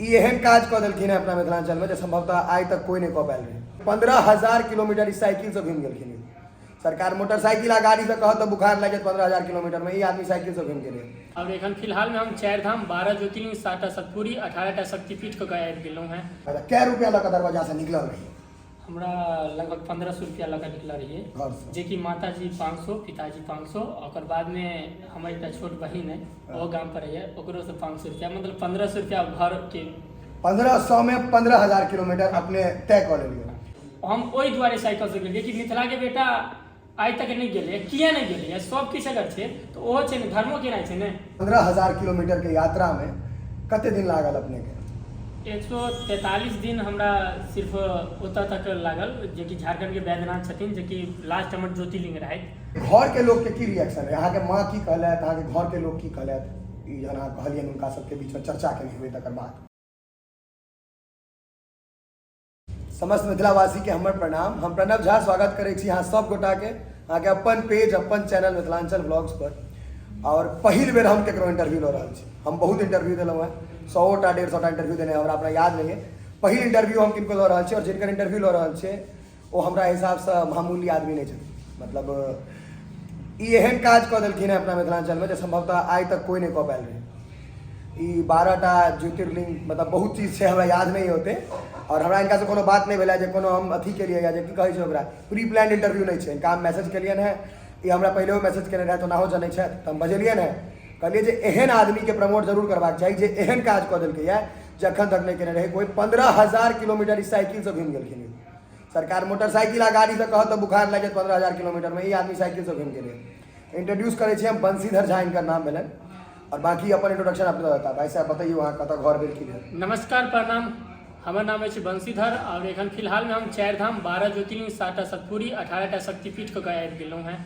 ई एहन काज कऽ देलखिन हेँ अपना मिथिलाञ्चलमे जे सम्भवतः आइ तक कोइ नहि कऽ पायल रहै। 15,000 किलोमीटर ई साइकिलसँ घुमि गेलखिन। सरकार मोटरसाइकिल आ गाड़ीसँ कहत तऽ बुखार लागि जायत 15,000 किलोमीटरमे, ई आदमी साइकिलसँ घुमि गेलै। आओर एखन फिलहालमे हम 4 धाम, 12 ज्योतिर्लिंग, 7टा सतपुरी, 18टा शक्तिपीठ कऽ कऽ आबि गेलहुँ हेँ। अच्छा, कै रुपया लऽ कऽ दरवाजासँ निकलल रही? हमरा लगभग 1500 रुपया लऽ कऽ निकलल रहियै, घरसँ, जेकि माताजी 500, पिताजी 500, ओकर बादमे हमर एकटा छोट बहिन अइ, ओहो गाम पर रहैए, ओकरोसँ 500 रुपया, मतलब 1500 रुपया घरके। 1500मे 15,000 किलोमीटर अपने तय कऽ लेलियै। हम ओहि दुआरे साइकिलसँ गेलियै कि मिथिलाके बेटा आइ तक नहि गेलैए, किए नहि गेलैए? सब किछु अगर छै तऽ ओहो छै ने, धर्मो केनाइ छै ने। 15,000 किलोमीटरके यात्रामे कते दिन लागल अपनेके? 143 दिन हमरा सिर्फ ओतऽ तक लागल, जेकि झारखण्डके बैद्यनाथ छथिन, जेकि लास्ट हमर ज्योतिर्लिंग रहथि। घरके लोकके की रिएक्शन रहै? अहाँके माँ की कहलथि, अहाँके घरके लोक की कहलथि, ई जहन अहाँ कहलियनि हुनका सबके बीचमे चर्चा केने हेबै तकर बाद? समस्त मिथिलावासीके हमर प्रणाम। हम प्रणव झा स्वागत करै छी अहाँ सब गोटाके अहाँके अपन पेज, अपन चैनल मिथिलाञ्चल ब्लॉग्स पर। और पहिल बेर हम केकरो इंटरव्यू लऽ रहल छी। हम बहुत इंटरव्यू देलहुँ हेँ, 100टा 150टा इंटरव्यू देने, हमरा अपना याद नहि है। पहिल इंटरव्यू हम किनको लऽ रहल छी और जिनकर इंटरव्यू लऽ रहल छियै ओ हमरा हिसाबसँ मामूली आदमी नहि छथिन। मतलब ई एहन काज कऽ देलखिन हेँ अपना मिथिलाञ्चलमे जे सम्भवतः आइ तक कोइ नहि कऽ पायल रहै। ई 12टा ज्योतिर्लिंग, मतलब बहुत चीज छै, हमरा याद नहि होते। और हमरा हिनकासँ कोनो बात नहि भेलै जे कोनो हम अथी केलियै या जे की कहै छै ओकरा, प्री प्लान इंटरव्यू नहि छै। हिनका हम मैसेज केलियनि हेँ, ई हमरा पहिलेहो मैसेज केने रहथि, ओनाहो जनै छथि, तऽ हम बजेलियनि हेँ, कहलियै जे एहन आदमीके प्रमोट जरूर करबाक चाही जे एहन काज कऽ देलकैए जे अखन तक नहि केने रहै कोइ। 15,000 किलोमीटर ई साइकिलसँ घुमि गेलखिन। सरकार मोटरसाइकिल आ गाड़ीसँ कहत तऽ बुखार लागि जायत 15,000 किलोमीटरमे, ई आदमी साइकिलसँ घुमि गेलै। इंट्रोड्यूस करै छी हम, बंशीधर झा हिनकर नाम भेलनि और बाकी अपन इंट्रोडक्शन अपने बता। भाई साहब, बतैयौ अहाँ कतऽ घर भेल, की भेल? नमस्कार, प्रणाम। हमर नाम अछि बंशीधर और एखन फिलहालमे हम 4 धाम, 12 ज्योतिर्लिंग, 7टा सतपुरी, 18टा शक्तिपीठ कऽ कऽ आबि गेलहुँ हेँ।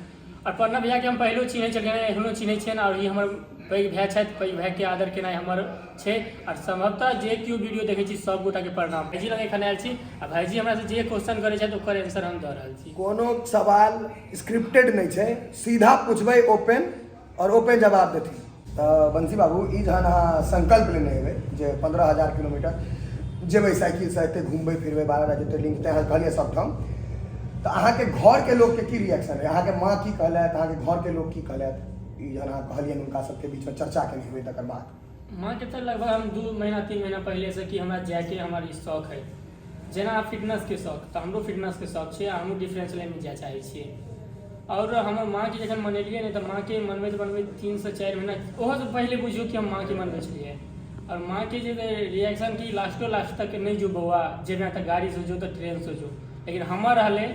और प्रणव भैयाके हम पहिलो चिन्है छलियनि, एखनो चिन्है छियनि और ई हमर पैघ भाय छथि। पैघ भायके आदर केनाइ हमर छै और सम्भवतः जे केओ वीडियो देखै छी, सब गोटाके प्रणाम। भाईजी लग एखन आयल छी आ भाईजी हमरासँ जे क्वेश्चन करै छथि ओकर आंसर हम दऽ रहल छी। कोनो सवाल स्क्रिप्टेड नहि छै, सीधा पूछबै ओपन और ओपन जवाब देथिन। तऽ बंशी बाबू, ई जहन अहाँ संकल्प लेने हेबै जे 15,000 किलोमीटर जेबै साइकिलसँ, एते घुमबै फिरबै, 12टा ज्योतिर्लिंग तैँ अहाँ कहलियै सबठाम, तऽ अहाँके घरके लोकके की रिएक्शन रहै? अहाँके माँ की कहलथि, अहाँके घरके लोक की कहलथि, ई जहन अहाँ कहलियनि हुनका सबके बीचमे चर्चा केने हेबै तकर बाद? माँके तऽ लगभग हम 2 महीना 3 महीना पहिलेसँ कि हमरा जायके हमर ई शौक है, जेना फिटनेसके शौक, तऽ हमरो फिटनेसके शौक छै आ हमहूँ डिफेंस लाइनमे जाय चाहै छियै। आओर हमर माँके जखन मनेलियै ने, तऽ माँके मनबैत मनबैत 3 से 4 महीना, ओहोसँ पहिले बुझियौ कि हम माँके मनबै छलियै। आओर माँके जे रिएक्शन कि लास्टो लास्ट तक नहि जो बौआ, जेना तऽ गाड़ीसँ जो तऽ ट्रेनसँ जो। लेकिन हमर रहलै,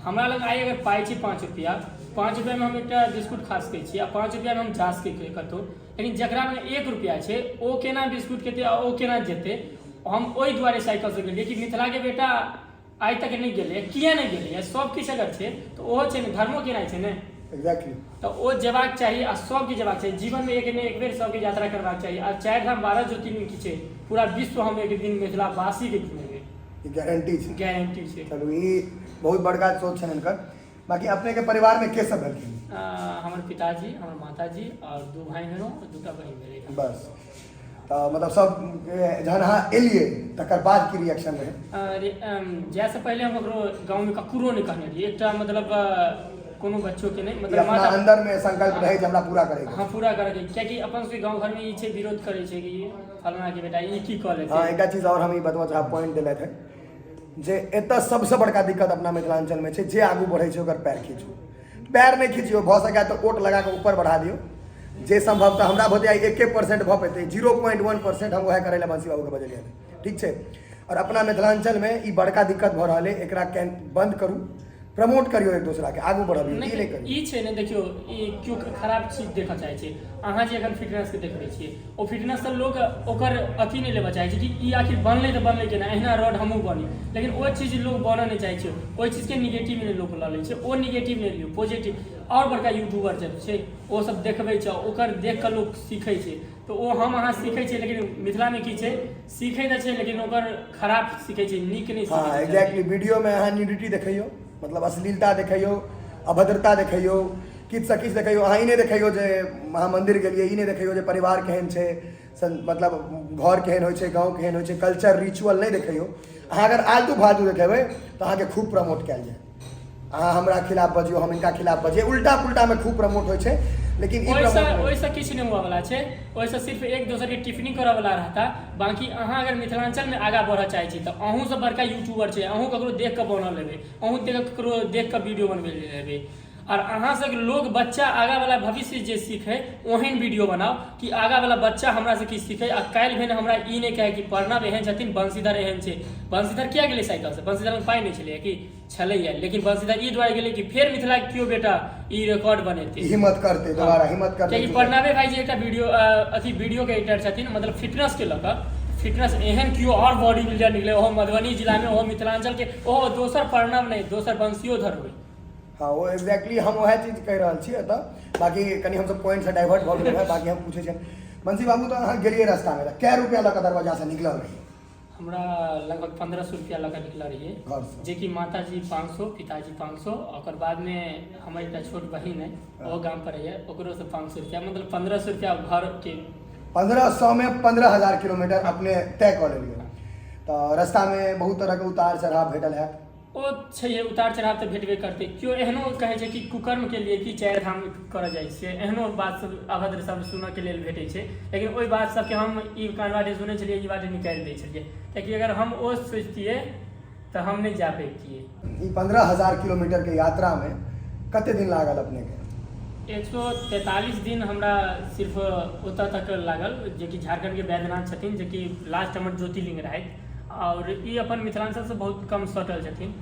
हमरा लग आइ अगर पाइ छै 5 रुपैआ, 5 रुपैआमे हम एकटा बिस्कुट खा सकै छी आ 5 रुपैआमे हम जा सकै छियै कतहु। लेकिन जकरा लग 1 रुपैआ छै ओ केना बिस्कुट खेतै आ ओ केना जेतै? हम ओहि दुआरे साइकिलसँ गेलियै कि मिथिलाके बेटा आइ तक नहि गेलैए, किए नहि गेलैए? सब किछु अगर छै तऽ ओहो छै ने, धर्मो केनाइ छै ने। एग्जैक्टली। तऽ ओ जेबाक चाही आ सबके जेबाक चाही। जीवनमे एक ने एक बेर सबके यात्रा करबाक चाही। आ 4 धाम 12 ज्योतिर्लिंग की छै, पूरा विश्व हम एक दिन मिथिलावासीके घुमेबै। ई गारंटी छै? गारंटी छै। चलू, ई बहुत बड़का सोच छनि हिनकर। बाकी अपनेके परिवारमे के सब भेलखिन? हमर पिताजी, हमर माताजी और 2 भाई भेलहुँ, 2टा बहिन भेलै। बस, तऽ मतलब सब जहन अहाँ एलियै तकर बाद की रिएक्शन रहै? जायसँ पहिले हम ककरो गाँवमे ककरो नहि कहने रहियै, एकटा मतलब कोनो बच्चोके नहि। ई मतलब अपना माता अन्दरमे संकल्प रहै जे हमरा पूरा करैके। हाँ, पूरा करैके, कियाकि अपन सबके गाँव घरमे ई छै, विरोध करै छै कि फलानाके बेटा ई की कऽ लेतै। हँ, एकटा चीज आओर हम ई बतबऽ चाहब, पॉइंट देलथि है जे एतऽ सबसँ बड़का दिक्कत अपना मिथिलाञ्चलमे छै, जे आगू बढ़ै छै ओकर पैर खींचू। पैर नहि खींचियौ, भऽ सकै तऽ ओट लगा कऽ ऊपर बढ़ा दियौ, जे सम्भवतः हमरा भोते आइ 1% भऽ पेतै, 0.1%। हम वएह करै लए बंसी बाबूके बजेलियै। ठीक छै। आओर अपना मिथिलाञ्चलमे ई बड़का दिक्कत भऽ रहल अइ, एकरा can बन्द करू, प्रमोट करियौ, एक दोसराके आगू बढ़बियौ, ई नहि करियौ। ई छै ने, देखियौ, ई केओ खराब चीज देखऽ चाहै छै। अहाँ जे एखन फिटनेसके देखबै छियै, ओ फिटनेससँ लोक ओकर अथी नहि लेबऽ चाहै छै कि ई आखिर बनलै तऽ बनलै केना, एहिना रॉड हमहूँ बनी। लेकिन ओ चीज लोक बनऽ नहि चाहै छै, ओहि चीजके निगेटिवमे लोक लऽ लै छै। ओ निगेटिव नहि लियौ, पॉजिटिव। आओर बड़का यूट्यूबर सब छै, ओ सब देखबै छै, ओकर देख कऽ लोक सीखै छै। तऽ ओ हम अहाँ सीखै छियै, लेकिन मिथिलामे की छै, सीखै तऽ छै लेकिन ओकर खराब सीखै छै, नीक नहि सीखै छै। एग्जैक्टली। वीडियोमे अहाँ न्यूडिटी देखैयौ, मतलब अश्लीलता देखैयौ, अभद्रता देखैयौ, किछुसँ किछु देखैयौ। अहाँ ई नहि देखैयौ जे अहाँ मन्दिर गेलियै, ई नहि देखैयौ जे परिवार केहन छै। मतलब घर केहन होइ छै, गाँव केहन होइ छै, कल्चर रिचुअल नहि देखैयौ। अहाँ अगर आलतू फालतू देखेबै तऽ अहाँके खूब प्रमोट कयल जायत। अहाँ हमरा खिलाफ बजियौ, हम हिनका खिलाफ बजियै, उल्टा पुल्टामे खूब प्रमोट होइ छै, लेकिन ई ओहिसँ प्रमोट नहि। ओहिसँ किछु नहि हुअवला छै। ओहिसँ सिर्फ एक दोसरके टिप्पणी करऽवला रहता। बाँकी अहाँ अगर मिथिलाञ्चलमे आगाँ बढ़ऽ चाहै छी तऽ अहूँसँ बड़का यूट्यूबर छै, अहूँ ककरो देख कऽ बनल हेबै, अहूँ देख कऽ ककरो देख कऽ वीडियो बनबेने हेबै। आओर अहाँ सबके लोग बच्चा आगाँवला भविष्य जे सीखै ओहन वीडियो बनाउ कि आगाँवला बच्चा हमरासँ किछु सीखै आ काल्हि भेने हमरा ई नहि कहै कि प्रणव एहन छथिन, बंशीधर एहन छै। बंशीधर किया गेलै साइकिलसँ? बंशीधरमे पाइ नहि छलैए कि छलैए, लेकिन बंशीधर ई दुआरे गेलै कि फेर मिथिलाके केओ बेटा ई रिकॉर्ड बनेतै, हिम्मत करतै, दोबारा हिम्मत करतै। कियाकि प्रणवे भाईजी एकटा वीडियो अथी वीडियो के एडिटर छथिन, मतलब फिटनेस के लऽ कऽ। फिटनेस एहन केओ आओर बॉडी बिल्डर निकले, ओहो मधुबनी जिलामे, ओहो मिथिलाञ्चल के, ओहो दोसर प्रणव नहि, दोसर बंशियोधर होइ। हँ, ओ एग्जैक्टली हम वएह चीज कहि रहल छी एतऽ। बाँकी कनि हमसब पॉइंटसँ डाइवर्ट भऽ गेलहुँ हेँ। बाँकी हम पूछै छियनि, बंशी बाबू, तऽ अहाँ गेलियै रास्तामे तऽ कए रुपया लऽ कऽ दरवाजासँ निकलल रही? हमरा लगभग 1500 रुपया लऽ कऽ निकलल रहियै घरसँ, जेकि माताजी 500, पिताजी 500, ओकर बादमे हमर एकटा छोट बहिन अइ, ओहो गाम पर रहैए, ओकरोसँ 500 रुपया, मतलब 1500 रुपया घरके। 1500मे 15,000 किलोमीटर अपने तय कऽ लेलियै, तऽ रास्तामे बहुत तरहके उतार चढ़ाव भेटल हैत? ओ छैहे, उतार चढ़ाव तऽ भेटबे करतै। केओ एहनो कहै छै कि कुकर्म के लिए कि चारि धाम करऽ जाइ छियै, एहनो बात सब, अभद्र शब्द सुनऽ के लेल भेटै छै। लेकिन ओहि बात सबके हम ई कान बाटे सुनै छलियै, ई बाटे निकालि दै छलियै, कियाकि अगर हम ओ सोचितियै तऽ हम नहि जा पबितियै। ई 15,000 किलोमीटरके यात्रामे कते दिन लागल अपनेके? 143 दिन हमरा सिर्फ ओतऽ तक लागल, जेकि झारखण्डके वैद्यनाथ छथिन, जेकि लास्ट हमर ज्योतिर्लिंग रहथि, आओर ई अपन मिथिलाञ्चलसँ बहुत कम सटल छथिन,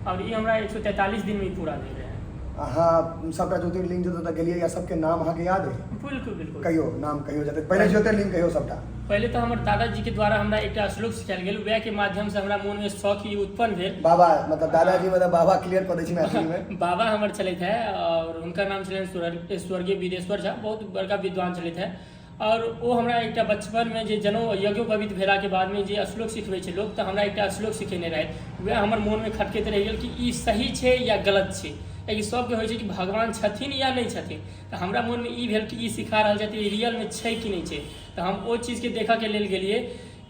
आओर ई हमरा 143 दिनमे ई पूरा भेल रहै। अहाँ सबटा ज्योतिर्लिंग जतऽ तक गेलियै या सबके नाम अहाँके याद अइ? बिल्कुल बिल्कुल। कहियौ, नाम कहियौ जते पहिले ज्योतिर्लिंग कहियौ सबटा। पहिले तऽ हमर दादाजीके द्वारा हमरा एकटा श्लोक सिखायल गेल, वएहके माध्यमसँ हमरा मोनमे शौक ई उत्पन्न भेल। बाबा मतलब दादाजी, मतलब बाबा, क्लियर कऽ दै छी मैथिलीमे। बाबा हमर छलथि हे आओर हुनकर नाम छलनि स्वर्गीय विदेश्वर झा, बहुत बड़का विद्वान छलथि हे। आओर ओ हमरा एकटा बचपनमे जे जनउ यज्ञोपवीत भेलाके बादमे जे श्लोक सिखबै छै लोक, तऽ हमरा एकटा श्लोक सिखेने रहथि। वएह हमर मोनमे खटकैत रहि गेल कि ई सही छै या गलत छै, कियाकि सभके होइ छै कि भगवान छथिन या नहि छथिन। तऽ हमरा मोनमे ई भेल कि ई सिखा रहल छथिन, ई रियलमे छै कि नहि छै। तऽ हम ओ चीजके देखऽके लेल गेलियै।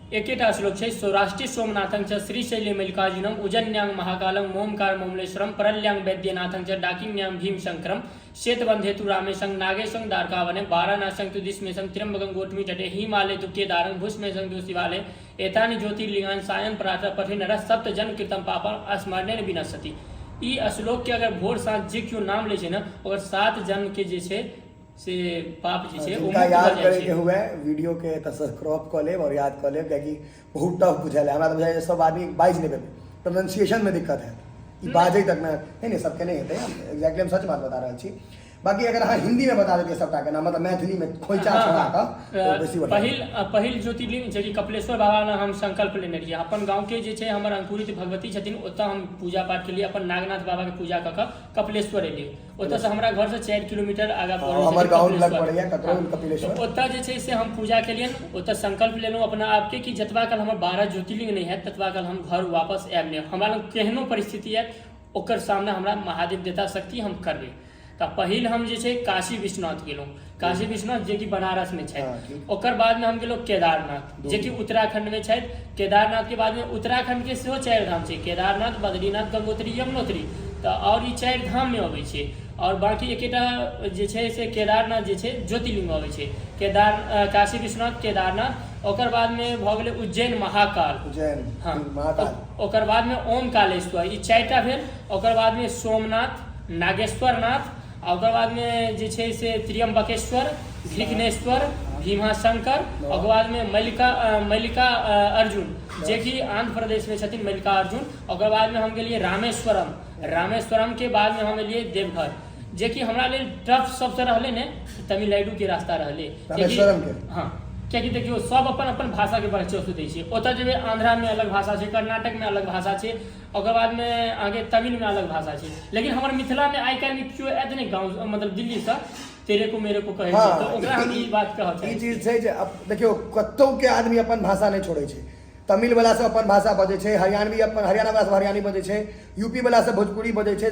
एकेटा श्लोक छै, सौराष्ट्री सोमनाथं च श्रीशैले मल्लिकार्जुनम उज्जैन्यां महाकालं मोमकार मोमलेश्वरम परल्यां वैद्यनाथं च डाकिन्यां भीमशंकरम श्वेतबन्धेतु रामेशं नागेशं द्वारकावने वाराणस्यं तु दिस्मेशं त्र्यम्बकं गोटमी तटे हिमालय तु केदारं भूष्मेशं तु शिवालय एतानि ज्योतिर्लिंगानि सायं प्रातः पठे नरः सप्त जन्म कृतं पापं स्मरणेन विनश्यति। ई श्लोक के अगर भोर साँझ जे केओ नाम लै छै ने, ओकर 7 जन्म के जे छै से पाप जे छै ओ जिनका मुक्त भऽ याद जाइ करैके छै। हुए, वीडियो के एतऽसँ क्रॉप कऽ लेब आओर याद कऽ लेब, कियाकि बहुत टफ बुझायल। हमरा तऽ बुझाइए जे सब आदमी बाजि नहि पेबै, प्रोनाउंसिएशनमे दिक्कत हैत ई बाजै तक ने। नहि नहि, सबके नहि हेतै। एग्जैक्टली हम सच बात बता रहल छी। बाकी अगर अहाँ हिन्दीमे बता देतियै सबटाके नाम, मतलब मैथिलीमे खोइचा छोड़ा कऽ, तऽ बेसी बढ़िआँ। पहिल पहिल ज्योतिर्लिंग जे कि कपिलेश्वर बाबा लग हम संकल्प लेने रहियै। अपन गाँवके जे छै हमर अंकुरित भगवती छथिन, ओतऽ हम पूजा पाठ केलियै, अपन नागनाथ बाबाके पूजा कऽ कऽ कपिलेश्वर एलियै। ओतऽसँ हमरा घरसँ 4 किलोमीटर आगाँ पड़ै हमर छथिन गाँव लग कपिलेश्वर। पड़ैया ककरो कपिलेश्वर। तऽ ओतऽ जे छै से हम पूजा केलियनि। ओतऽ संकल्प लेलहुँ अपना आपके कि जतबा काल हमर 12 ज्योतिर्लिंग नहि हैत ततबा काल हम घर वापस आयब नहि। हमरा लग केहनो परिस्थिति आयत, ओकर सामना हमरा महादेव देता शक्ति, हम करबै। तऽ पहिल हम जे छै काशी विश्वनाथ गेलहुँ, काशी विश्वनाथ जेकि बनारसमे छथि। ओकर बादमे हम गेलहुँ केदारनाथ, जेकि उत्तराखण्डमे छथि। केदारनाथके बादमे उत्तराखण्डके सेहो 4 धाम छै, केदारनाथ, बद्रीनाथ, गंगोत्री, यमुनोत्री। तऽ आओर ई 4 धाममे अबै छै, आओर बाँकी एकेटा जे छै से केदारनाथ जे छै ज्योतिर्लिंग अबै छै। केदार, काशी विश्वनाथ, केदारनाथ, ओकर बादमे भऽ गेलै उज्जैन महाकाल, उज्जैन। हँ। महाकाल। ओकर बादमे ओमकालेश्वर, ई 4टा भेल। ओकर बादमे सोमनाथ, नागेश्वरनाथ, आ ओकर बादमे जे छै से त्र्यम्बकेश्वर, घृघ्नेश्वर, भीमाशंकर, ओकर बादमे मल्लिका मल्लिका अर्जुन, जेकि आंध्र प्रदेशमे छथिन मल्लिका अर्जुन। ओकर बादमे हम गेलियै रामेश्वरम। रामेश्वरमके बादमे हम एलियै देवघर, जेकि हमरा लेल टफ सबसँ रहलै ने तमिलनाडुके रास्ता रहलै। रामेश्वरमके? हँ, कियाकि देखियौ, सब अपन अपन भाषाके वर्चस्व दै छै। ओतऽ जेबै, आंध्रामे अलग भाषा छै, कर्नाटकमे अलग भाषा छै, ओकर बादमे अहाँके तमिलमे अलग भाषा छै। लेकिन हमर मिथिलामे आइ काल्हि केओ आयत नहि गाँव, मतलब दिल्लीसँ, तेरे को मेरे को कहै छै, तऽ ओकरा हम ई बात कहऽ ई चाहै चीज छै जे देखियौ, कतहु के आदमी अपन भाषा नहि छोड़ै छै। तमिल वला सब अपन भाषा बजै छै, हरियाणवी अपन, हरियाणा वला सब हरियाणी बजै छै, यूपी वला सब भोजपुरी बजै छै,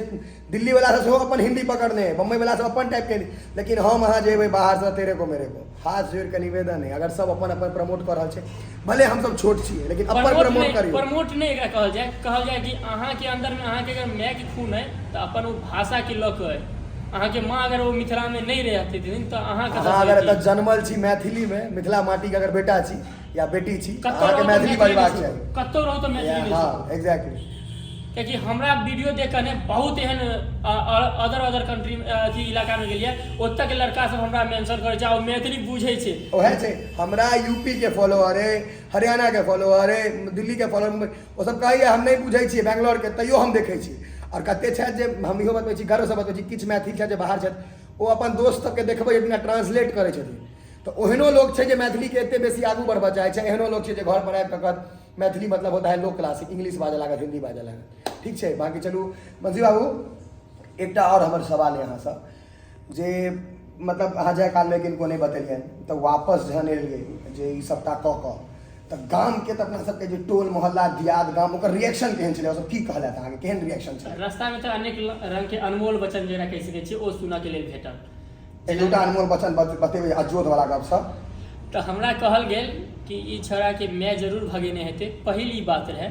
दिल्ली वला सब सेहो अपन हिंदी पकड़ने है, बम्बई वला सब अपन टाइप के। लेकिन हम अहाँ जेबै बाहरसँ तेरे को मेरे को, हाथ जोड़ि कऽ निवेदन है, अगर सब अपन अपन प्रमोट कऽ रहल छै, भले हमसब छोट छियै लेकिन अपन प्रमोट प्रमोट नहि, करियौ। प्रमोट नहि एकरा कहल जाय, कहल जाय कि अहाँके अन्दरमे अहाँके अगर मायके खून अइ तऽ अपन ओ भाषाके लऽ कऽ अइ। अहाँके माँ अगर ओ मिथिलामे नहि रहथिन तऽ अहाँ कतऽ अहाँ अगर एतऽ रहितियै? जन्मल छी मैथिलीमे, मिथिला माटीके अगर बेटा छी या बेटी छी, कतौ अहाँके रहू तऽ मैथिली मैथिली बजबाक नहि चाही। छोड़ू, कतौ रहू तऽ मैथिली नहि हँ छोड़ू। एग्जैक्टली। कियाकि हमरा वीडियो देख कऽ ने बहुत एहन अदर अदर कंट्री अथी इलाकामे गेलियै, ओतऽ के लड़का सब हमरा मेंशन करै छै आ ओ मैथिली बुझै छै। ओएह छै, हमरा यूपी के फॉलोअर अइ, हरियाणा के फॉलोअर अइ, दिल्ली के फॉलोअर, ओ सब कहैया हम नहि बुझै छियै बैंगलोर के, तैयो हम देखै छी। आओर कते छथि जे हम इहो बतबै छी, गर्वसँ बतबै छी, किछु मैथिल छथि जे बाहर छथि, ओ अपन दोस्त सबके देखबै एक दिना ट्रांसलेट करै छथिन। तऽ ओहनो लोक छै जे मैथिलीके एते बेसी आगू बढ़बऽ चाहै छै, एहनो लोक छै जे घर पर आबि कऽ कहत मैथिली मतलब होता है लो क्लास, इंग्लिश बाजऽ लागत, हिन्दी बाजऽ लागत। ठीक छै, बाँकी चलू बंसी बाबू, एकटा आओर हमर सवाल अइ अहाँसँ, जे मतलब अहाँ जाय कालमे किनको नहि बतेलियनि, तऽ वापस जहन एलियै जे ई सभटा कऽ कऽ, तऽ गामके तऽ अपना सबके जे टोल मोहल्ला दियाद गाम, ओकर रिएक्शन केहन छलै? ओ सब की कहलथि अहाँके, केहन रिएक्शन छलै? रास्तामे तऽ अनेक रङ्गके अनमोल वचन जेना कहि सकै छियै ओ सुनऽके लेल भेटल। एक दूटा अनमोल वचन बतेबै, अजोध वाला गप सब। तऽ हमरा कहल गेल कि ई छौड़ाके माय जरूर भगेने हेतै, पहिल ई बात रहै,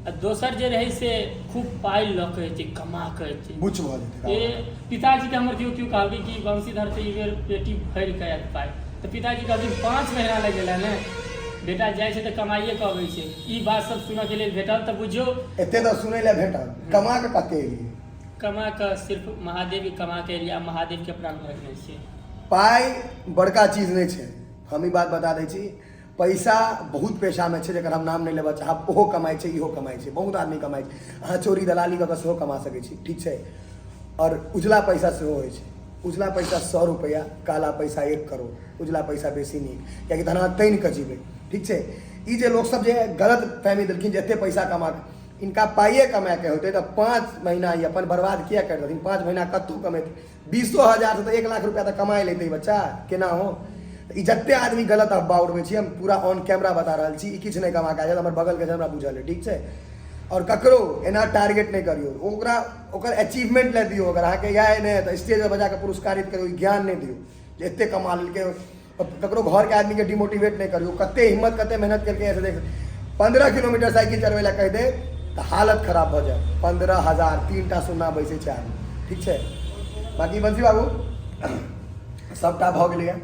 आ दोसर जे रहै से खूब पाइ लऽ कऽ एतै, कमा कऽ एतै, बुच भऽ जेतै। ए पिताजीके हमर केओ केओ कहलकै कि बंशीधर तऽ ई बेर पेटी भरि कऽ आयत पाइ, तऽ पिताजी कहलखिन 5 महीना लागि गेलै ने, बेटा जाइ छै तऽ कमाइए कऽ अबै छै। ई बात सब सुनऽके लेल भेटल, तऽ बुझियौ एते तऽ सुनै लए भेटल, कमा कऽ कते एलियै? कमा कऽ सिर्फ महादेव कमा कऽ एलियै आ महादेवके प्राणमे रखने छियै। पाइ बड़का चीज नहि छै, हम ई बात बता दै छी। पैसा बहुत पेशामे छै जकर हम नाम नहि लेबऽ चाहब, ओहो कमाइ छै, इहो कमाइ छै, बहुत आदमी कमाइ छै। अहाँ चोरी दलाली कऽ कऽ सेहो कमा सकै छी, ठीक छै। आओर उजला पैसा सेहो होइ छै, उजला पैसा 100 रुपैआ, काला पैसा 1 करोड़। उजला पैसा बेसी नीक, कियाकि तहन अहाँ तानि कऽ जीबै, ठीक छै। ई जे लोकसभ जे गलत फहमी देलखिन जे एतेक पैसा कमा कऽ, इनका पाइए कमाएके होतै तऽ 5 महीना ई अपन बर्बाद किया करि देथिन? 5 महीना कतहु कमेतै 20,000सँ तऽ 1 लाख रुपैआ तऽ कमाए लेतै बच्चा केना हो। ई जते आदमी गलत अफवाह उड़बै छी, हम पूरा ऑन कैमरा बता रहल छी, ई किछु नहि कमा कऽ आयल, हमर बगलके छै, हमरा बुझल अइ, ठीक छै। आओर ककरो एना टारगेट नहि करियौ, ओकरा ओकर अचीवमेंट लए दियौ। अगर अहाँके इएह नहि तऽ स्टेज पर बजा कऽ पुरस्कारित करियौ, ई ज्ञान नहि दियौ जे एते कमा लेलकै। ककरो घरके आदमीके डिमोटिवेट नहि करियौ, कते हिम्मत कते मेहनत केलकै से देख। 15 किलोमीटर साइकिल चलबै लए कहि दे तऽ हालत खराब भऽ जायत। 15,000 3टा सुन्ना बैसै छै आदमी, ठीक छै। बाँकी बंसी बाबू सभटा भऽ गेलैए,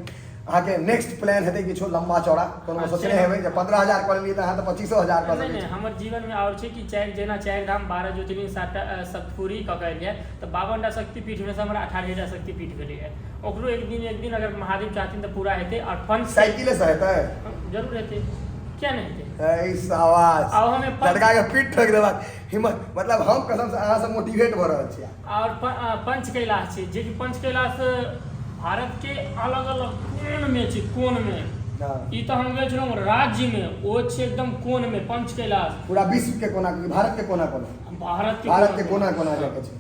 अहाँके नेक्स्ट प्लान हेतै किछो लम्बा चौड़ा? कोनो सोचने हेबै जे 15,000 कऽ लेलियै तऽ अहाँ तऽ 25,000 कऽ सकै। नहि, हमर जीवनमे आओर छै कि चारि, जेना 4 धाम 12 ज्योतिर्लिंग 7टा सप्तपुरी कऽ के एलियै तऽ 52टा शक्तिपीठमे से हमर 18टा शक्तिपीठ भेलैए। ओकरो एक दिन एक दिन अगर महादेव चाहथिन तऽ पूरा हेतै। आओर पंच साइकिले से हेतै? जरूर हेतै, किया नहि हेतै। ऐ शाबाश, आब हमे लड़का के पीठ ठोकि देबाक हिम्मत, मतलब हम कसम से अहाँ से मोटिवेट भऽ रहल छी। आओर पंच कैलाश छै, जे कि पंच कैलाश भारत के अलग अलग कोन मे छै, कोन मे। ई तऽ हम गेल छलहुँ राज्य मे, ओ छै एकदम कोन मे पंच कैलाश। पूरा विश्व के कोना, भारत के कोना कोना, भारत के कोना कोना जाके छै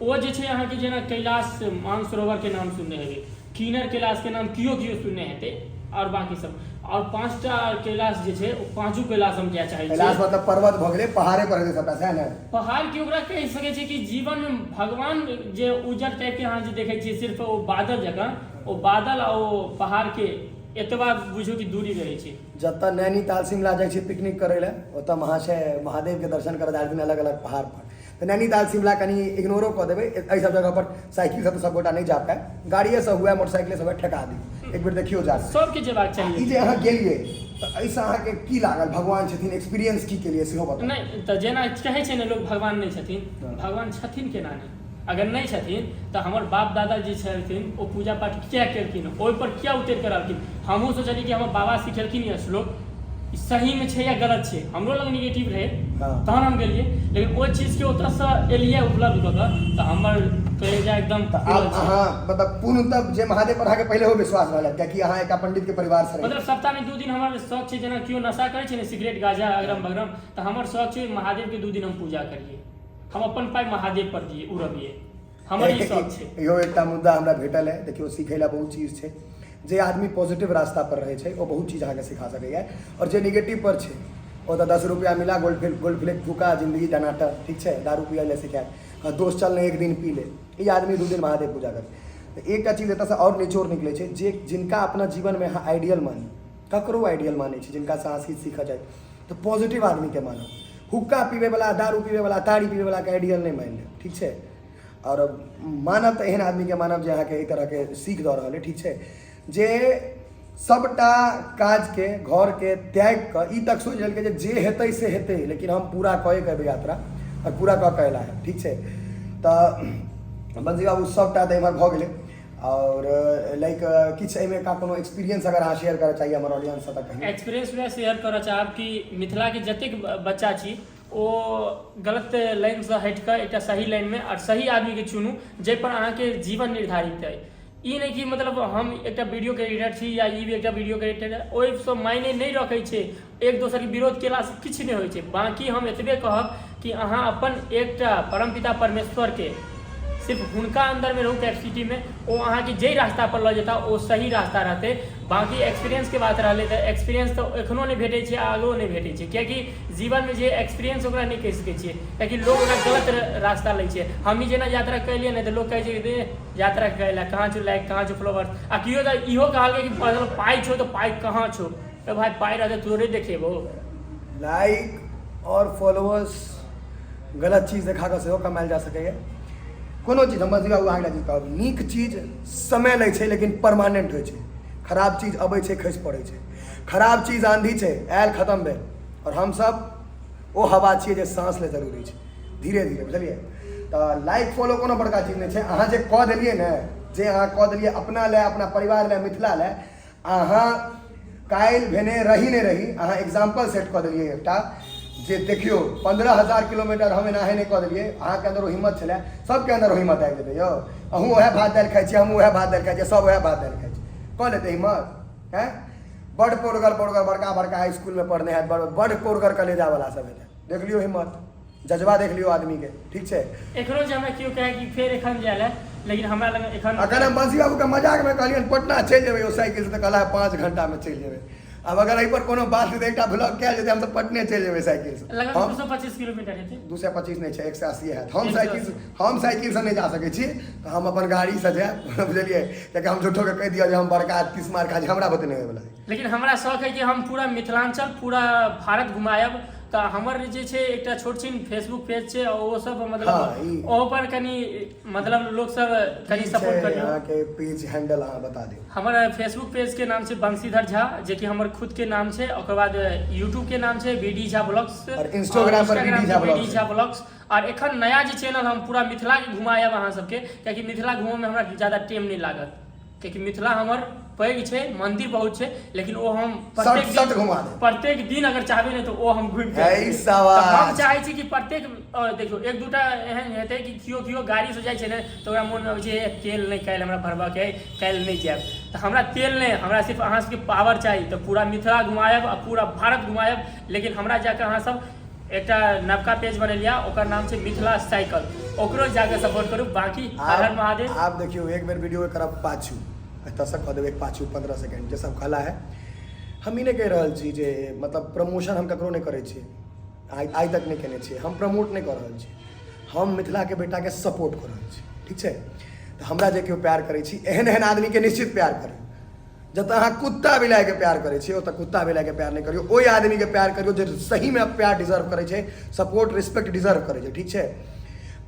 ओ जे छै अहाँके। जेना कैलाश मानसरोवर के नाम सुनने हेबै, किन्नर कैलाश के नाम केओ केओ सुनने हेतै, आओर बाकी सब आओर 5टा कैलाश जे छै, ओ पाँचो कैलाश हम जाय चाहै कैलाश छी। मतलब पर्वत भऽ गेलै, पहाड़े पर हेतै सबटा, सएह ने? पहाड़ के ओकरा कहि सकै छै कि जीवन मे भगवान जे उज्जर टाइप के अहाँ जे देखै छियै सिर्फ ओ बादल जकाँ, ओ बादल आ ओ पहाड़ के एतबा बुझू कि दूरी रहै छै। जतऽ नैनीताल शिमला जाइ छै पिकनिक करै लए, ओतऽ महाशय महादेवके दर्शन करऽ जाइ छथिन अलग अलग पहाड़ पर। तऽ नैनीताल शिमला कनि इग्नोरो कऽ देबै, एहि सब जगह पर साइकिलसँ तऽ सबगोटा नहि जा पायब, गाड़िएसँ हुए मोटरसाइकिलेसँ हुए, ठेका दियौ, एक बेर देखियौ जा। सबके जेबाक चाही। ई जे अहाँ गेलियै तऽ एहिसँ अहाँके की लागल? भगवान छथिन, एक्सपीरियंस की केलियै सेहो बताउ। नहि तऽ जेना कहै छै ने लोक भगवान नहि छथिन, भगवान छथिन केना नहि? अगर नहि छथिन तऽ हमर बाप दादा जे छलखिन ओ पूजा पाठ किया केलखिन, ओहिपर किया उतरि कऽ रहलखिन? हमहूँ सोचलियै कि हमर बाबा सिखेलखिन ई श्लोक, ई सहीमे छै या गलत छै, हमरो लग निगेटिव रहै, तहन हम गेलियै, लेकिन ओहि चीजके ओतऽसँ एलियै उपलब्ध कऽ कऽ तऽ हमर कलेजा एकदम तऽ आब अहाँ मतलब पूर्णतः जे महादेव पर अहाँके पहिले हो विश्वास रहल, कियाकि अहाँ एकटा पंडित के परिवार से। मतलब सप्ताहमे 2 दिन हमर शौक छै, जेना केओ नशा करै छै ने, सिगरेट गाजा अगरम बगरम, तऽ हमर शौक छै महादेवके 2 दिन हम पूजा करियै, हम अपन पाइ महादेव पर दियै, उड़बियै, हमर ई शौक छै। इहो एकटा मुद्दा हमरा भेटल है। देखियौ, सीखै लए बहुत चीज छै। जे आदमी पॉजिटिव रास्ता पर रहै छै ओ बहुत चीज अहाँके सिखा सकैए, आओर जे निगेटिव पर छै ओतऽ 10 रुपया मिला, गोल्ड गोल्ड फ्लेक फूका, जिंदगी टनाटन। ठीक छै, दारू पियै लए सिखायल, कहत, दोस्त चल ने, एक दिन पी ले। ई आदमी 2 दिन महादेव पूजा कर। तऽ एकटा चीज एतऽसँ आओर निचोड़ निकलै छै जे जिनका अपना जीवनमे अहाँ आइडियल मानी, ककरो आइडियल मानै छी, जिनकासँ अहाँ चीज सीखऽ चाही, तऽ पॉजिटिव आदमीके मानब। हुक्का पीबैवला, दारू पीबैवला, ताड़ी पीबैवलाके आइडियल नहि मानि लेब, ठीक छै? आओर मानब तऽ एहन आदमीके मानब जे अहाँके एहि तरहके सीख दऽ रहल अइ, ठीक छै? जे सभटा काजके, घरके त्यागि कऽ ई तक सोचि लेलकै जे जे हेतै से हेतै, लेकिन हम पूरा कए कऽ एबै यात्रा, आओर पूरा कऽ कऽ एला है, ठीक छै? तऽ बंसी बाबू, सभटा तऽ एम्हर भऽ गेलै। आओर लाइक किछु एहिमे का कोनो एक्सपीरियंस अगर अहाँ शेयर करऽ चाहिए हमर ऑडियंससँ तऽ कहियौ। एक्सपीरियंस वएह शेयर करऽ चाहब कि मिथिलाके जतेक बच्चा छी, ओ गलत लाइनसँ हटि कऽ एकटा सही लाइनमे आओर सही आदमीके चुनू, जाहिपर अहाँके जीवन निर्धारित अइ। ई नहि कि मतलब हम एकटा वीडियोके एडिटर छी या ई भी एकटा वीडियोके एडिटर, ओहिसँ मायने नहि रखै छै। एक दोसरके विरोध केलासँ किछु नहि होइ छै। बाँकी हम एतबे कहब कि अहाँ अपन एकटा परमपिता परमेश्वरके सिर्फ हुनका अन्दरमे रहू, कैपेसिटीमे, ओ अहाँके जाहि रास्ता पर लऽ जेता ओ सही रास्ता रहतै। बाँकी एक्सपीरियंसके बात रहलै तऽ एक्सपीरियंस तऽ एखनो नहि भेटै छै आ आगो नहि भेटै छै, कियाकि जीवनमे जे एक्सपीरियंस ओकरा नहि कहि सकै छियै, कियाकि लोक ओकरा गलत रास्ता लै छै। हमही जेना यात्रा केलियै ने, तऽ लोक कहै छै कि यात्रा कैला, कहाँ छौ लाइक, कहाँ छौ फॉलोवर्स? आ केओ तऽ इहो कहलकै कि मतलब पाइ छौ तऽ पाइ कहाँ छौ? तऽ भाय, पाइ रहतै तोरे देखेबो। लाइक आओर फॉलोअर्स गलत चीज देखा कऽ सेहो कमायल जा सकैए। कोनो चीज, हमर बाबू, अहाँके चीज कहब, नीक चीज समय लै छै लेकिन परमानेंट होइ छै। खराब चीज अबै छै, खसि पड़ै छै। खराब चीज आंधी छै, आयल, खतम भेल। आओर हमसब ओ हवा छियै जे साँस ले जरूरी छै, धीरे धीरे, बुझलियै? तऽ लाइक फॉलो कोनो बड़का चीज नहि छै। अहाँ जे कऽ देलियै ने, जे अहाँ कऽ देलियै अपना लए, अपना परिवार लए, मिथिला लए, अहाँ काल्हि भेने रही नहि रही, अहाँ एग्जाम्पल सेट कऽ देलियै एकटा जे देखियौ, 15,000 किलोमीटर हम एनाहे नहि कऽ देलियै। अहाँके अन्दर ओ हिम्मत छलै, सबके अन्दर ओ हिम्मत आबि जेतै। यौ, अहूँ उएह भात दालि खाइ छी, हमहूँ उएह भात दालि खाइ छियै, सब उएह भात दालि खाइ छी, कऽ लेतै हिम्मत? हैं, बड्ड पोरगर पोरगर, बड़का बड़का इसकुलमे पढ़ने हैत, बड़ बड्ड पोरगर कलेजावला सब हेतै। देख लियौ हिम्मत, जज्बा देख लियौ आदमीके, ठीक छै? एखनो जे हमरा केओ कहै कि फेर एखन जाय लए, लेकिन हमरा लग एखन अखन हम बंसी बाबूके मजाकमे कहलियनि, पटना चलि जेबै ओ साइकिलसँ? तऽ कहला, 5 घंटामे चलि जेबै। आब अगर एहिपर कोनो बात हेतै, एकटा ब्लॉग कयल जेतै, हम तऽ पटने चलि जेबै साइकिलसँ। लगभग हम 225 किलोमीटर हेतै। 225 नहि छै, 180 हैत। हम 180। साइकिलसँ नहि जा सकै छी, तऽ हम अपन गाड़ीसँ जायब, बुझलियै? कियाकि हम झूठोके कहि दिअ जे हम बड़का तीस मार खा छी, हमरा बुते नहि होइवला। लेकिन हमरा शौक है कि हम पूरा मिथिलाञ्चल, पूरा भारत घुमायब। तऽ हमर जे छै एकटा छोट छिन फेसबुक पेज छै, ओ सब मतलब ओहो पर कनि मतलब लोक सब कनि की सपोर्ट छै करियौ। अहाँके पेज हैंडल अहाँ बता दियौ। हमर फेसबुक पेज के नाम छै बंशीधर झा, जेकि हमर खुद के नाम छै। ओकर बाद यूट्यूब के नाम छै बी डी झा ब्लॉग्स। और Instagram पर BD Jha B D Blogs। Jha blogs. और एखन नया जे चैनल, हम पूरा मिथिला के घुमायब अहाँ सबके, कियाकि मिथिला घूमऽ में हमरा ज्यादा टाइम नहि लागत, कियाकि मिथिला हमर पैघ छै, मंदिर बहुत छै, लेकिन ओ हम प्रत्येक सट दिन घुमा देब। प्रत्येक दिन अगर चाहबै ने तऽ ओ हम घुमि के है आबि जेबै। शाबाश। तऽ हम चाहै छी कि प्रत्येक देखियौ, एक दूटा एहन हेतै कि केओ केओ गाड़ीसँ जाइ छै ने, तऽ ओकरा मोनमे अबै छै, हे, तेल नहि काल्हि हमरा भरबऽके अइ, काल्हि नहि जायब। तऽ हमरा तेल नहि, हमरा सिर्फ अहाँ सबके पावर चाही, तऽ पूरा मिथिला घुमायब आ पूरा भारत घुमायब। लेकिन हमरा जाकऽ अहाँ सब एकटा नवका पेज बनेलियै, ओकर नाम छै मिथिला साइकिल, ओकरो जाकऽ सपोर्ट करू। बाकी हर हर महादेव। आब देखियौ, एक बेर वीडियो करब पाछू, एतऽसँ कऽ देबै पाछू 15 सेकेंड। जे सब कहला है, हम ई नहि कहि रहल छी जे मतलब प्रमोशन हम ककरो नहि करै छियै, आइ आइ तक नहि केने छियै। हम प्रमोट नहि कऽ रहल छी, हम मिथिलाके बेटाके सपोर्ट कऽ रहल छी, ठीक छै? तऽ हमरा जे केओ प्यार करै छी, एहन एहन आदमीके निश्चित प्यार करू। जतऽ अहाँ कुत्ता बिलाइके प्यार करै छियै, ओतऽ कुत्ता बिलाइके प्यार नहि करियौ। ओहि आदमीके प्यार करियौ जे सहीमे प्यार डिजर्व करै छै, सपोर्ट, रिस्पेक्ट डिजर्व करै छै, ठीक छै?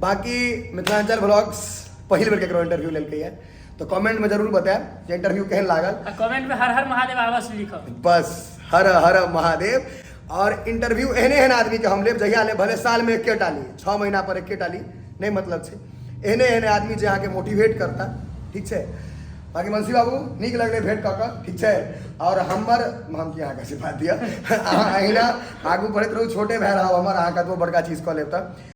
बाँकी मिथिलाञ्चल ब्लॉग्स पहिल बेर केकरो इंटरव्यू लेलकैए, तऽ कमेंटमे जरूर बतायब जे इंटरव्यू केहन लागल। आ कमेंट में हर हर महादेव अवश्य लिखब। बस, हर हर महादेव। और इंटरव्यू एहने एहन आदमीके हम लेब, जहिया लेब, भले सालमे एकेटा ली, 6 महीना पर एकेटा ली, नहि मतलब छै। एहने एहने आदमी जे अहाँके मोटिवेट करता, ठीक छै? बाँकी बंसी बाबू, नीक लगलै भेँट कऽ कऽ, ठीक छै? आओर हमर हम की अहाँके आशीर्वाद दिअ, अहाँ अहिना आगू बढ़ैत रहू। छोटे भए रहब हमर, अहाँ कतबो बड़का चीज कऽ लेब तऽ।